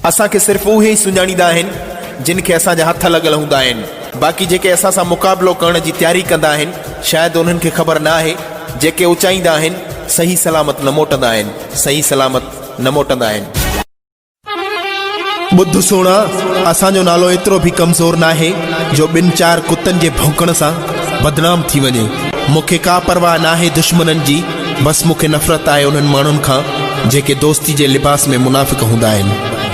اسان کي صرف اهي ئي سڃاڻيندا آهن، جن کي اسان جا هٿ لڳل هوندا آهن. باقي جيڪي اسان سان مقابلو ڪرڻ جي تياري ڪندا آهن، شايد انهن کي خبر نه آهي، جيڪي اچائيندا آهن، صحيح سلامت نه موٽندا آهن، صحيح سلامت نه موٽندا آهن. ٻڌ سهڻا، اسان جو نالو ايترو به ڪمزور ناهي جو ٻن چار ڪتن جي ڀونڪڻ سان بدنام ٿي وڃي. مون کي ڪا پرواهه ناهي دشمنن جي، بس مون کي نفرت آهي انهن ماڻهن کان جيڪي دوستي جي لباس ۾ منافق هوندا آهن،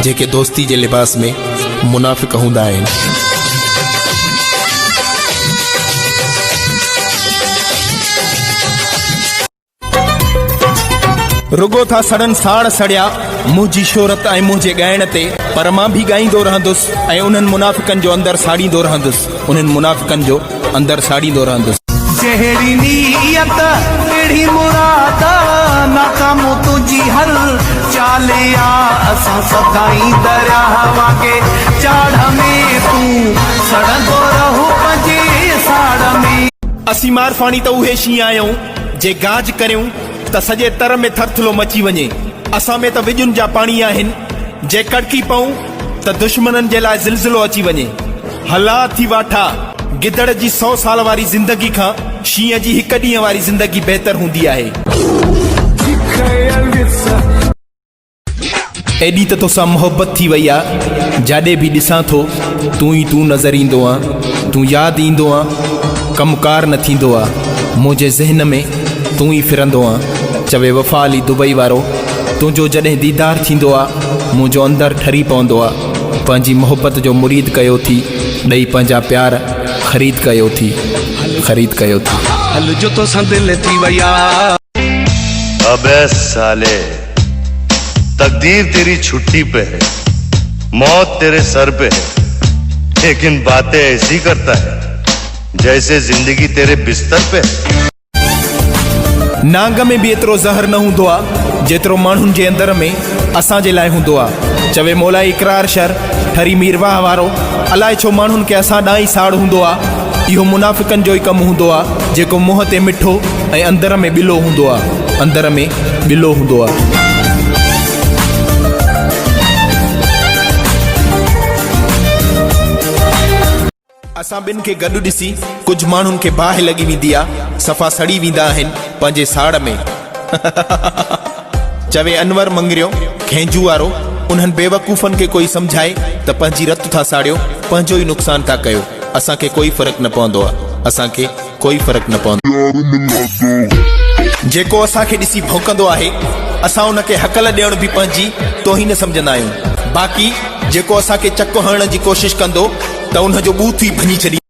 جيڪي دوستي جي لباس ۾ منافق هوندا آهن. رڳو ٿا سڙن ساڙ سڙيا منهنجي شهرت ۽ منهنجي ڳائڻ تي، پر مان به ڳائيندو رهندس ۽ انهن منافقن جو اندر ساڙيندو رهندس، انهن منافقن جو اندر ساڙيندو رهندس. جهڙي نيت اهڙي مراد، ناڪام تنهنجي هر چال آ، اسان سدائين درياهه وانگي چاڙهه ۾، تون سڙندو رهه پنهنجي ساڙ ۾. اسين مارفاڻي ته اهي شينهن آهيون، جي گاج ڪريون ته سڄي تر ۾ ٿرٿلو مچي وڃي. اسان ۾ ته وڄن جا پاڻي آهن، جي ڪڙڪي پئون ته دشمنن جي لاء زلزلو اچي وڃي. هلا ٿي واٺا! گدڙ جي سئو سال واري زندگي کان شينهن جي هڪ ڏينهن واري زندگي بهتر هوندي آهي. ايڏي ته توسان محبت ٿي وئي آ، جاڏي به ڏسان ٿو تون ئي تون نظر ايندو آن، تون ياد ايندو آن، ڪم ڪار نه ٿيندو آ، منهنجي ذهن ۾ تون ئي ڦرندو آن، چوي وفا علي دبئي وارو، تنهنجو جڏهن ديدار ٿيندو آ، منهنجو اندر ٺري پوندو آ، پنهنجي محبت جو مريد ڪيو ٿي، ڏئي پنهنجا پيار خريد ڪيو ٿي، خريد ڪيو ٿي. هل جو توسان دل ٿي وئي آ. ابي سالي تقدير تيري ڇٽي پي هي موت تيري سر پي هي ليڪن باتين ايسي ڪرتا هي جيسي زندگي تيري بستر پي هي. نانگ ۾ به ايترو زهر نه هوندو آ جيترو ماڻهن جي اندر ۾ اسان جي لاء هوندو آ. چوي مولائي اقرار شر ٺري ميرواهه وارو الائي ڇو ماڻهن کي اسان ڏانهن ئي ساڙ هوندو آ. اهو منافقن جو ئي ڪم هوندو آ جيڪو منهن تي مٺو ۽ اندر ۾ ٻلو هوندو آ اندر ۾ ٻلو هوندو آ. اسان ٻن کي گڏ ڏسي ڪجهه ماڻهن کي باهه لڳي ويندي آ صفا سڙي ويندا آهن پنهنجي ساڙ ۾. چوي انور مڱريو کهنجو وارو انهن بيوقوفن کي ڪوئي سمجهائي ته پنهنجي رت ٿا ساڙيو پنهنجو ئي نقصان ٿا ڪيو اسان کي ڪوئي فرق نه پوندو آ اسان کي ڪوئي فرق نه پوندو. جيڪو اسان کي ڏسي ڀونڪندو آهي اسان ان کي هڪل ڏيڻ به پنهنجي توهين سمجهندا آهيون باقي جيڪو اسان کي چڪ هڻڻ جي ڪوشش ڪندو ته ان جو ٻوٿ ئي ڀڃي ڇڏينداسين.